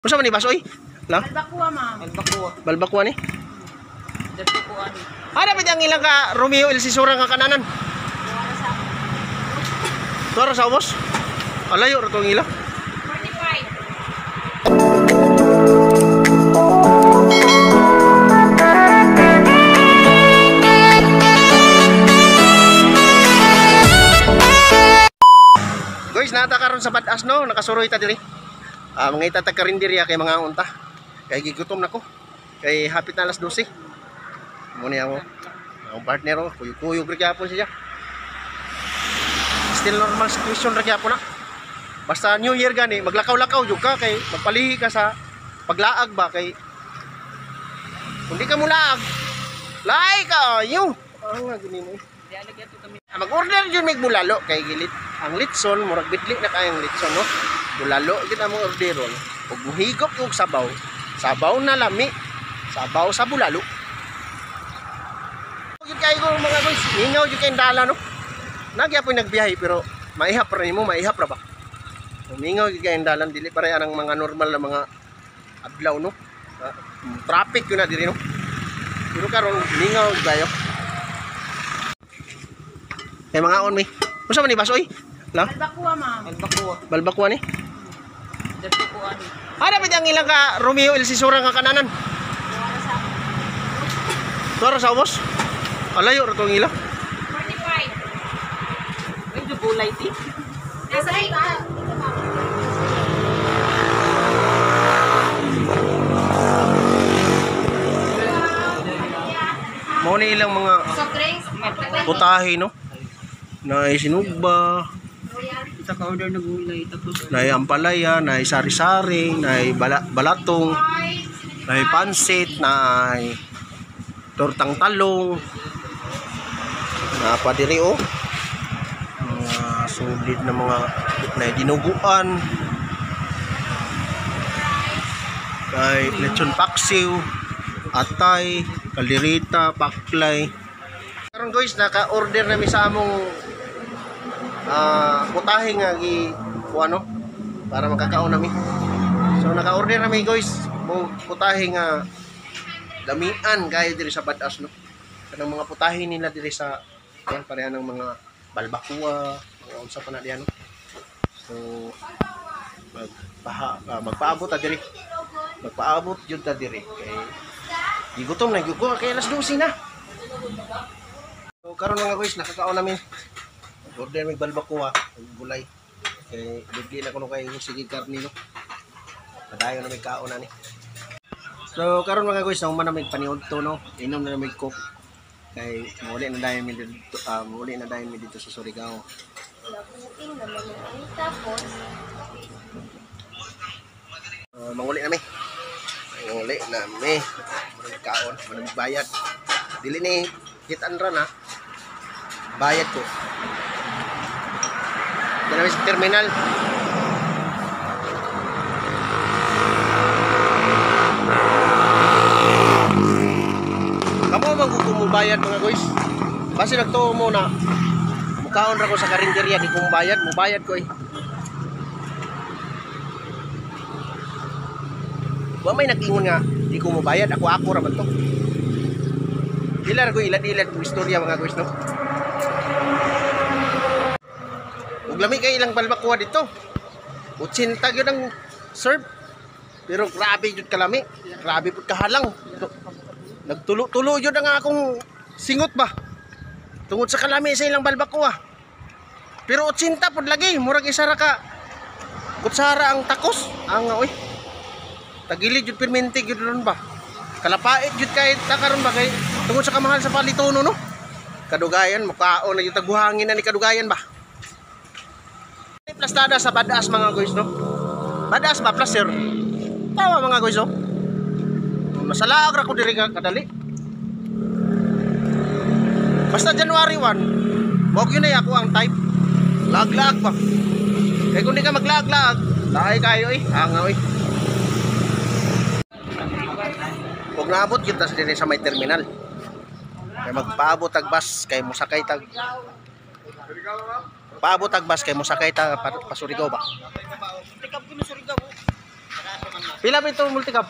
Unsa man ni basoy? La? Balbakuha, ma'am. Balbakuha. Balbakuha ni? Dito ko ani. Ana ba ang ilang ka Romeo El Sisura nga kananan? Tuara sa ubos? Alayo ra tong ila. 45. Guys, nata karon sa Bad-as no, nakasuroy ta diri. Ah, mga itatag karinderya kay mga unta. Kay gigutom nako. Kay hapit na alas 12. Mo ni ako. Ang partner oh, kuyog-kuyog ra gyapon siya. Still normal situation ra gyapon na. Basta New Year gani, maglakaw-lakaw jud ka kay magpalihi ka sa paglaag ba kay kung di ka mulaag, laay ka ayo. Ang nga gini mo. Di alagyan to kami. Ah, mag-order jud mig bulalo kay gilit. Ang litson murag bidli na kayang litson no. Bulalo gid among orderon. Ug muhigop og sabaw. Sabaw na lami. Sabaw sa bulalo. Jud kay ko mga guys, mingaw jud kay dala no. Nagyapoy nagbiyahe pero maihap ra nimo, maihap ra ba? Mingaw jud kay dalan dili pare anang mga normal na mga adlaw no. Ah, traffic yun na diri no. Pero karon mingaw jud kayo. Kay mga on mi. Unsa man ni basoy? La? Balbakuha, ma'am. Balbakuha. Balbakuha ni? Dito ko ani. Ana ba ang ilang ka Romeo El Sisura nga kananan? Tuara sa ubos? Alayo ra tong ila. 45. Medyo gulay ti. Nasa iba. Mao ni ilang mga Soft drinks. putahe no. Naay sinugba, Isa ka order na gulay tapos naay ampalaya, naay sari-sari, naay balatong, naay pansit, naay tortang talong. Naa pa diri oh. Mga solid na mga naay dinuguan. Kay lechon paksiw, atay, kaldereta, paklay. Karon guys, naka-order na mi sa among putahe nga gi kuano para makakaon nami. So naka-order na mi guys, mo putahe nga damian kayo diri sa Bad-as no. Kanang mga putahe nila diri sa yan pareha ng mga balbakuwa, mga unsa pa na diyan no. So magpaabot ta diri. Magpaabot jud ta diri kay gigutom na gyud ko kay alas 12 na. So karon mga guys, nakakaon nami. Order mig balbakuwa ug gulay. Kay bigli na kuno kay sige karni no. Padayon na mig kaon ani. So karon mga guys, nauma na mig paniudto no. Inom na mig coke. Kay muli na dayon mi dito, muli na dayon mi dito sa Surigao. Labuting naman ay tapos. Manguli na mi. Manguli na mi. Muna kaon, muna bayad. Dili ni hit and run ha. Bayad ko. Dito na mi sa terminal. Kamo man ko mubayad mga guys. Basi nagtuo mo na mukaon ra ko sa karinderya di ko mubayad, mubayad ko eh. Wa may nag-ingon nga di ko mubayad, ako ako ra man to. Dila ra ko ilad-ilad kong istorya mga guys no. Ug lami kay ilang balbakuha dito. 80 gyud ang serve. Pero grabe jud kalami. Grabe pud kahalang. Nagtulo-tulo jud ang akong singot ba. Tungod sa kalami sa ilang balbakuha. Pero 80 pud lagi, murag isa ra ka kutsara ang takos. Ang oy. Tagilid jud permente jud ron ba. Kalapait jud kay ta karon ba kay tungod sa kamahal sa palitono no. Kadugayan mukaon na jud tagbuhangin na ni kadugayan ba. Plastada sa Bad-as mga guys no. Bad-as ba placer? Tawa mga guys oh. Masalaag ra ko diri ka kadali. Basta January 1, mao gyud na ako ang type. Laag-laag ba. Kay kung di ka maglaag-laag, laay kayo eh. Anga eh. Huwag naabot yun tas diri sa may terminal. Kay magpaabot tag bus kay mosakay tag Paabot tag bus kay mosakay ta pa Surigao ba. Tikab ko no Surigao. Pila ba ito multicab?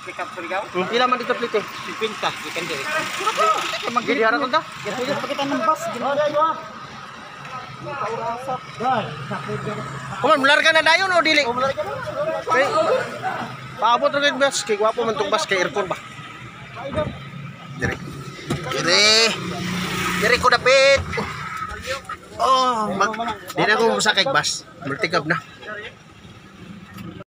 Pick up Surigao? Pila man dito plite? 50. Ikan diri. Gidi hara ta. Pakita ng bus. Kuman, mularga na dayon o dili? Kay paabot ra kay bus kay gwapo man tong bus kay aircon ba. Dire. Dire. Dire ko dapit. Oh, mag di na ko mosakay bus. Multicab na.